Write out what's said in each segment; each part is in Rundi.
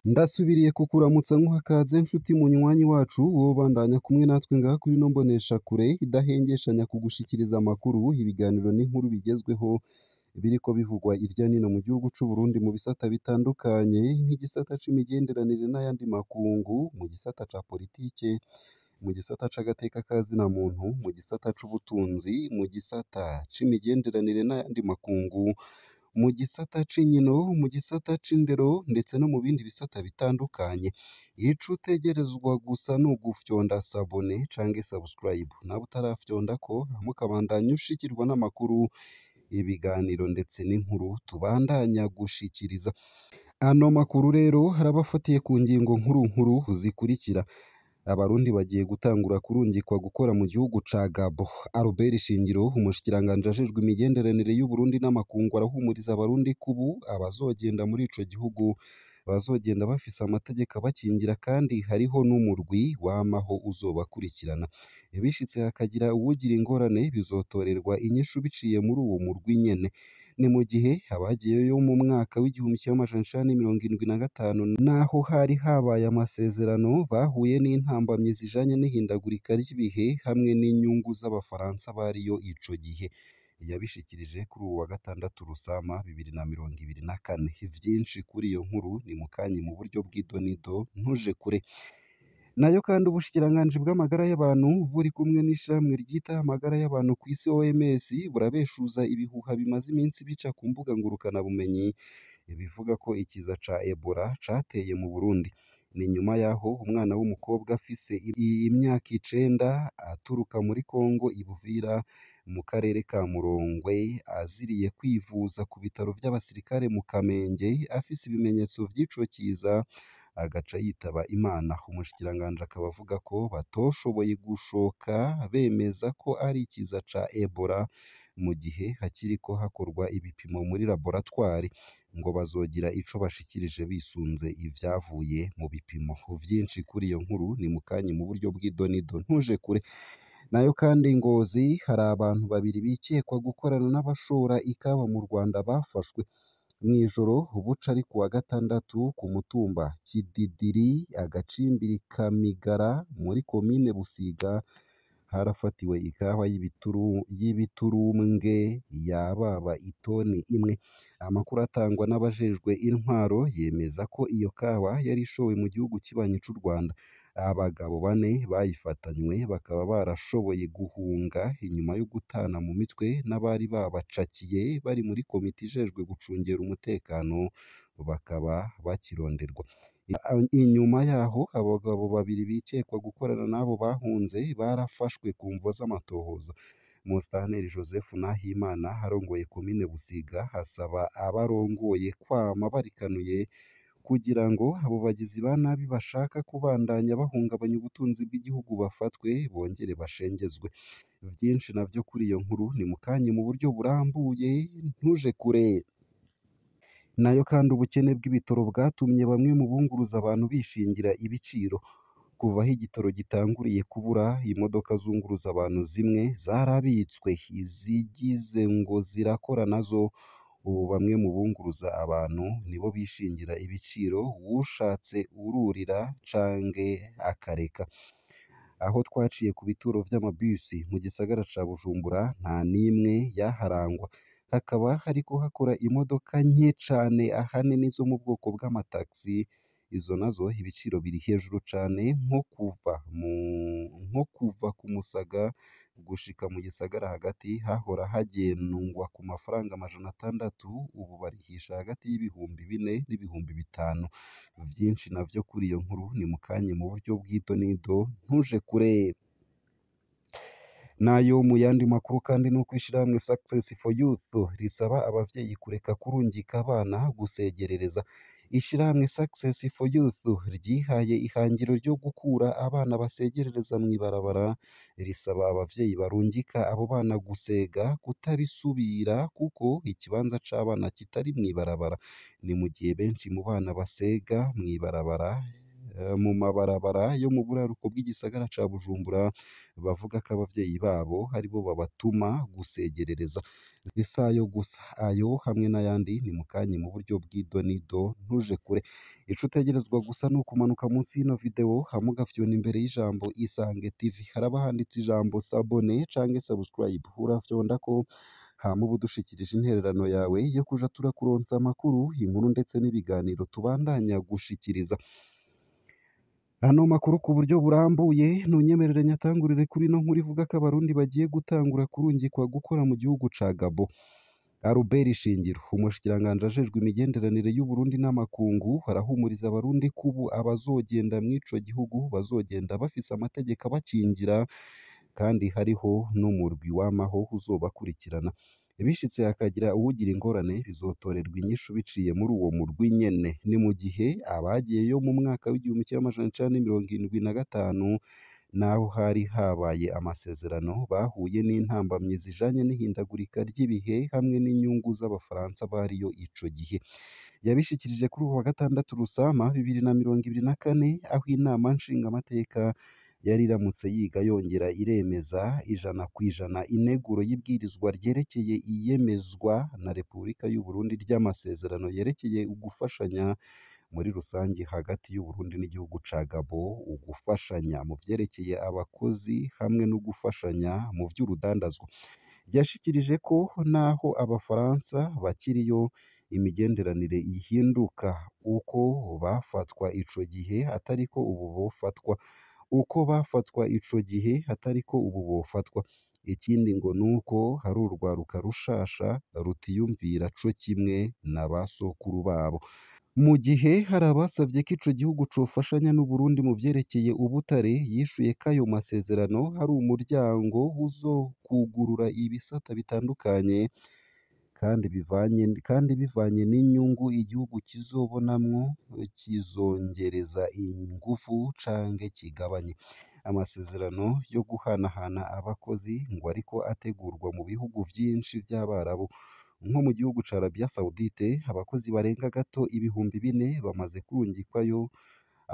Ndasubiriye kukuramutsa nkuha kaze nshuti munywanyi wacu wowe ubandanya kumwe natwe ngaha kuri ino mboneshakure idahengeshanya kugushikiriza amakuru, ibiganiro n'inkuru bigezweho biriko bivugwa irya nino mu gihugu c'u Burundi mu bisata bitandukanye nk'igisata c'imigenderanire n'ayandi makungu, mu gisata ca politike, mu gisata c'agateka ka zina muntu, mu gisata c'ubutunzi, mu gisata c'imigenderanire n'ayandi makungu, mu gisata c'inkino, mu gisata c'indero ndetse no mu bindi bisata bitandukanye. Ico utegerezwa gusa ni ugufyonda sabone canke subscribe, nawe utarafyondako hama ukabandanya ushikirwa n'amakuru, ibiganiro ndetse n'inkuru tubandanya gushikiriza. Ano makuru rero arabafatiye ku ngingo nkuru nkuru zikurikira: Abarundi bagiye gutangura kurungikwa gukora mu gihugu ca Gabon. Albert Shingiro, umushikiranganji ajejwe imigenderanire y'Uburundi n'amakungu, arahumuriza Abarundi ko ubu abazogenda muri ico gihugu bazogenda bafise amategeko abakingira kandi hariho n'umurwi wamaho uzobakurikirana. Bishitse hakagira uwugira ingorane bizotorerwa inyishu biciye muri uwo murwi nyene. Ni mu gihe abagiyeyo mu mwaka w'1975 naho hari habaye amasezerano bahuye n'intambamyi zijanye n'ihindagurika ry'ibihe hamwe n'inyungu z'Abafaransa bariyo ico gihe. Yabishikirije kuri uwu wa gatandatu Rusama 2024. Vyinshi kuri iyo nkuru ni mukanyi mu buryo bw'idonido ntuje kure. Nayo kandi ubushikiranganji bw'amagara y'abantu buri kumwe n'ishirahamwe ryitaho amagara y'abantu kw'isi OMS burabeshuza ibihuha bimaze iminsi bica ku mbuga ngurukanabumenyi bivuga ko ikiza ca Ebola cateye mu Burundi. Ni nyuma y'aho umwana w'umukobwa afise imyaka 9 aturuka muri Congo i Buvira mu karere ka Murongwe aziriye kwivuza ku bitaro vy'abasirikare mu Kamenge afise ibimenyetso vy'ico kiza agaca yitaba Imana. Umushikiranganji akaba avuga ko batoshoboye gushoka bemeza ko ari ikiza ca Ebola mu gihe hakiriko hakorwa ibipimo muri laboratwari, ngo bazogira ico bashikirije bisunze ivyavuye mu bipimo. Vyinshi kuri iyo nkuru ni mukanyi mu buryo bw'idonido ntuje kure. Nayo kandi i Ngozi hari abantu babiri bikekwa gukorana n'abashora ikawa mu Rwanda bafashwe mw'ijoro buca ari kuwa gatandatu ku mutumba Kididiri agacimbiri ka Migara muri komine Busiga harafatiwe ikawa y'ibiturumbwe yababa itoni imwe. Amakuru atangwa n'abajejwe intwaro yemeza ko iyo kawa yari ishowe mu gihugu kibanyi c'u Rwanda. Abagabo bane bayifatanywe bakaba barashoboye guhunga inyuma yo gutana mu mitwe n'abari babacakiye bari muri komite ijejwe gucungera umutekano bakaba bakironderwa. Inyuma yaho abagabo babiri bikekwa gukorana n'abo bahunze barafashwe ku mvo z'amatohoza. Musitanteri Joseph Nahimana arongoye komine Busiga asaba abarongoye kwama barikanuye kugira ngo abo bagizi ba nabi bashaka kubandanya bahungabanya ubutunzi bw'igihugu bafatwe bongere bashengezwe. Vyinshi navyo kuri iyo nkuru ni mukanyi mu buryo burambuye ntuje kure. Nayo kandi ubukene bw'ibitoro bwatumye bamwe mu bunguruza abantu bishingira ibiciro. Kuva aho igitoro gitanguriye kubura, imodoka zunguruza abantu zimwe zarabitswe, izigize ngo zirakora nazo ubu bamwe mu bunguruza abantu nibo bishingira ibiciro, uwushatse ururira canke akareka. Aho twaciye ku bituro vy'amabisi mu gisagara ca Bujumbura nta n'imwe yaharangwa. Hakaba hariko hakora imodoka nke cane ahanini zo mu bwoko bw'amataxi, izo nazo ibiciro biri hejuru cane nko kuva ku Musaga gushika mu gisagara hagati hahora hagendwa ku mafaranga 600 ubu barihisha hagati y'4,000 n'5,000. Vyinshi navyo kuri iyo nkuru ni mukanyi mu buryo bw'idonido ntuje kure. Nayo mu yandi makuru kandi nuko ishirahamwe Success for Youth risaba abavyeyi kureka kurungika abana gusegerereza. Ishirahamwe Success for Youth ryihaye ihangiro ryo gukura abana basegerereza mw'ibarabara, risaba abavyeyi barungika abo bana gusega kutabisubira kuko ikibanza c'abana kitari mw'ibarabara. Ni mu gihe benshi mu bana basega mw'ibarabara mu mabarabara yo mu buraruko bw'igisagara ca Bujumbura bavuga ko abavyeyi babo aribo babatuma gusegerereza. Isayo gusa ayo hamwe n'ayandi ni mukanye mu buryo bw'idonido ntuje kure. Ico utegerezwa gusa ni ukumanuka munsi y'ino video hama ugafyona imbere y'ijambo Isange TV, haraba handitse ijambo s'abonner canke subscribe, urafyondako hama uba udushikirije intererano yawe yo kuja turakuronsa amakuru, inkuru ndetse n'ibiganiro tubandanya gushikiriza. Ano makuru ku buryo burambuye ntunyemerere nyatangurire kuri ino nkuru ivuga ko abarundi bagiye gutangura kurungikwa gukora mu gihugu ca Gabon. Albert Shingiro, umushikiranganji ajejwe imigenderanire y'Uburundi n'amakungu, arahumuriza abarundi ko ubu abazogenda mw'ico gihugu bazogenda bafise amategeko abakingira kandi hariho n'umurwi wamaho uzobakurikirana. Bishitse hakagira uwugira ingorane bizotorerwa inyishu biciye muri uwo murwi nyene. Ni mu gihe abagiyeyo mu mwaka w'1975 naho hari habaye amasezerano bahuye n'intambamyi zijanye n'ihindagurika ry'ibihe hamwe n'inyungu z'abafaransa bariyo ico gihe. Yabishikirije kuri uwu wa gatandatu Rusama 2024 aho inama nshingamateka yari iramutse yiga yongera iremeza 100% ineguro y'ibwirizwa ryerekeye iyemezwa na Repubulika y'u Burundi ry'amasezerano yerekeye ugufashanya muri rusangi hagati y'u Burundi n'igihugu ca Gabon, ugufashanya mu vyerekeye abakozi hamwe no gufashanya mu vy'urudandazwa. Yashikirije ko naho abafaransa bakiriyo imigenderanire ihinduka uko bafatwa ico gihe atariko ubu bofatwa, uko bafatwa ico gihe atariko ubu bofatwa. Ikindi ngo nuko hari urwaruka rushasha rutiyumvira co kimwe na ba sokuru babo. Mu gihe hari abasavye ko ico gihugu cofashanya n'Uburundi mu vyerekeye ubutare, yishuye ko ayo masezerano hari umuryango uzokwugurura ibisata bitandukanye kandi bivanye n'inyungu igihugu kizobonamwo kizongereza ingufu canke kigabanye. Amasezerano yo guhanahana abakozi ngo ariko ategurwa mu bihugu vyinshi vy'Abarabu. Nko mu gihugu ca Arabia Saoudite abakozi barenga gato 4000 bamaze kurungikwayo,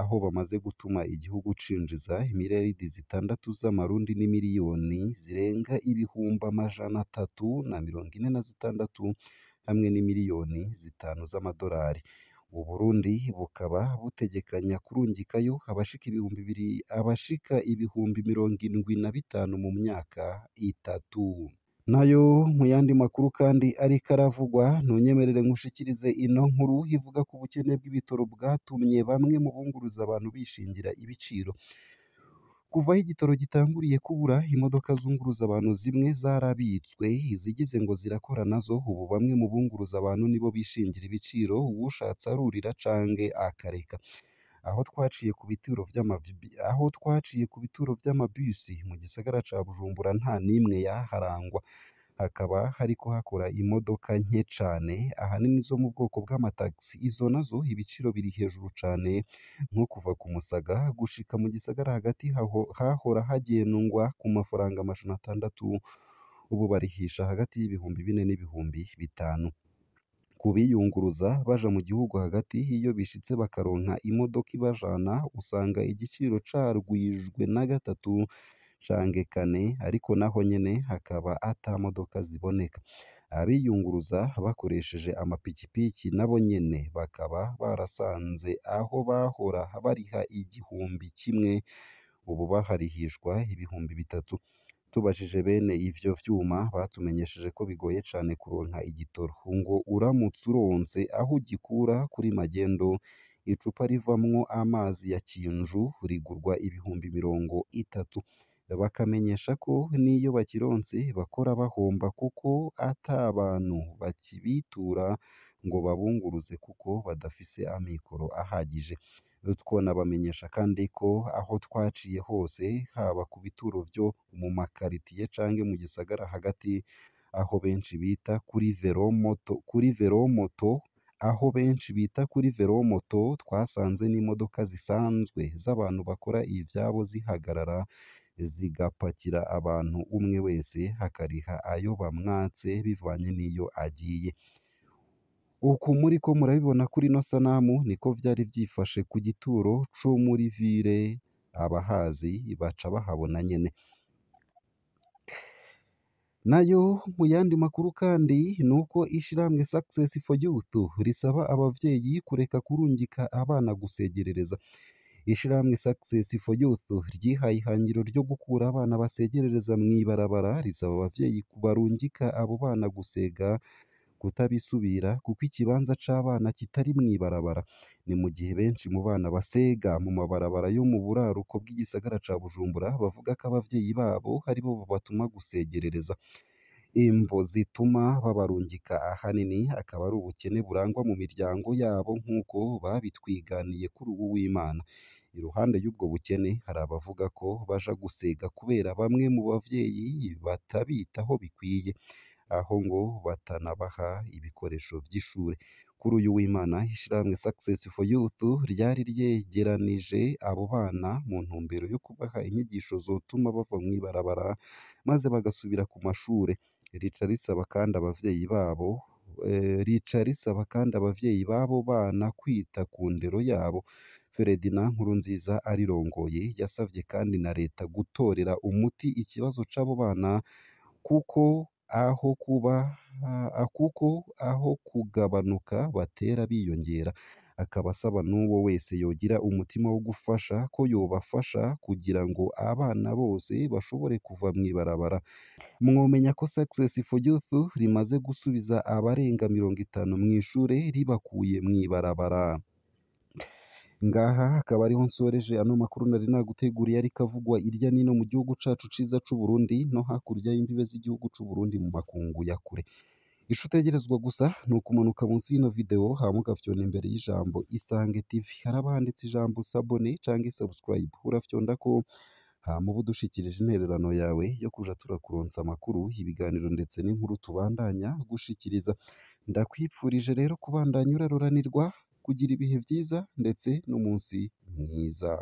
aho bamaze gutuma igihugu cinjiza imiriyaridi 6 z'amarundi n'imiliyoni zirenga 346,000 hamwe n'imiliyoni 5 z'amadolari. Uburundi bukaba butegekanya kurungikayo abashika 75,000 mu myaka itatu. Nayo mu yandi makuru kandi ariko aravugwa, ntunyemerere nkushikirize ino nkuru ivuga ku bukene bw'ibitoro bwatumye bamwe mu bunguruza abantu bishingira ibiciro. Kuva aho igitoro gitanguriye kubura, imodoka zunguruza abantu zimwe zarabitswe, izigize ngo zirakora nazo ubu bamwe mu bunguruza abantu nibo bishingira ibiciro, uwushatse arurira canke akareka. Aho twaciye ku bituro vy'amabisi mu gisagara ca Bujumbura nta n'imwe yaharangwa, hakaba hariko hakora imodoka nke cane, ahanini zo mu bwoko bw'amatagisi. Izo nazo ibiciro biri hejuru cane, nko kuva ku Musaga gushika mu gisagara hagati hahora hagendwa ku mafaranga 600, ubu barihisha hagati y'4,000 n'ibihumbi 5. Ku biyunguruza baja mu gihugu hagati, iyo bishitse bakaronka imodoka ibajana usanga igiciro carwijwe na gatatu canke kane, ariko naho nyene hakaba ata modoka ziboneka. Abiyunguruza bakoresheje amapikipiki nabo nyene bakaba barasanze aho bahora bariha 1,000 ubu baharihishwa 3,000. Tubajije bene ivyo vyuma batumenyesheje ko bigoye cane kuronka igitoro, ngo uramutse uronse aho ugikura kuri magendo, icupa rivamwo amazi ya Kinju rigurwa 30,000. Bakamenyesha ko n'iyo bakironse bakora bahomba kuko ata bantu bakibitura ngo babunguruze kuko badafise amikoro ahagije. Twonabamenyesha kandi ko aho twaciye hose haba ku bituro vyo mu makaritiye canke mu gisagara hagati, aho benshi bita kuri veromoto, kuri veromoto, aho benshi bita kuri veromoto, twasanze n'imodoka zisanzwe z'abantu bakora ivyabo zihagarara zigapakira abantu umwe wese akariha ayo bamwatse bivanye n'iyo agiye. Uku muriko murabibona kuri ino sanamu niko vyari vyifashe ku gituro co muri ville, abahazi baca bahabona nyene. Nayo mu yandi makuru kandi nuko ishirahamwe Success for Youth risaba abavyeyi kureka kurungika abana gusegerereza. Ishirahamwe Success for Youth ryihaye ihangiro ryo gukura abana basegerereza mw'ibarabara, risaba abavyeyi barungika abo bana gusega kutabisubira kuko ikibanza c'abana kitari mw'ibarabara. Ni mu gihe benshi mu bana basega mu mabarabara yo mu buraruko bw'igisagara ca Bujumbura bavuga ko abavyeyi babo aribo babatuma gusegerereza. Imvo zituma babarungika ahanini akaba ari ubukene burangwa mu miryango yabo nk'uko babitwiganiye kuri uwu w'Imana. Iruhande y'ubwo bukene hari abavuga ko baja gusega kubera bamwe mu bavyeyi batabitaho bikwiye, aho ngo batanabaha ibikoresho vy'ishure. Kuri uyu w'Imana ishirahamwe Success for Youth ryari ryegeranije abo bana mu ntumbero yo kubaha inyigisho zotuma bava mw'ibarabara maze bagasubira ku mashure. Rica risaba kandi abavyeyi babo rica risaba kandi abavyeyi b'abo bana kwita ku ndero yabo. Ferdinand Nkurunziza arirongoye yasavye kandi na leta gutorera umuti ikibazo c'abo bana kuko aho kuba kuko aho kugabanuka batera biyongera. Akaba asaba n'uwo wese yogira umutima wo gufasha ko yobafasha kugira ngo abana bose bashobore kuva mw'ibarabara. Mwomenya ko Success for Youth rimaze gusubiza abarenga 50 mw'ishure ribakuye mw'ibarabara. Ngaha akaba ariho nsoreje ano makuru nari naguteguriye ariko avugwa irya nino mu gihugu cacu ciza c'Uburundi no hakurya y'imbibe z'igihugu c'Uburundi mu makungu ya kure. Ico utegerezwa gusa ni ukumanuka munsi y'ino video hama ugafyonda imbere y'ijambo Isange TV, haraba handitse ijambo s'abonner canke subscribe, urafyondako hama uba udushikirije intererano yawe yo kuja turakuronsa amakuru, ibiganiro ndetse n'inkuru tubandanya gushikiriza. Ndakwipfurije rero kubandanya uraroranirwa, kugira ibihe vyiza ndetse n'umunsi mwiza.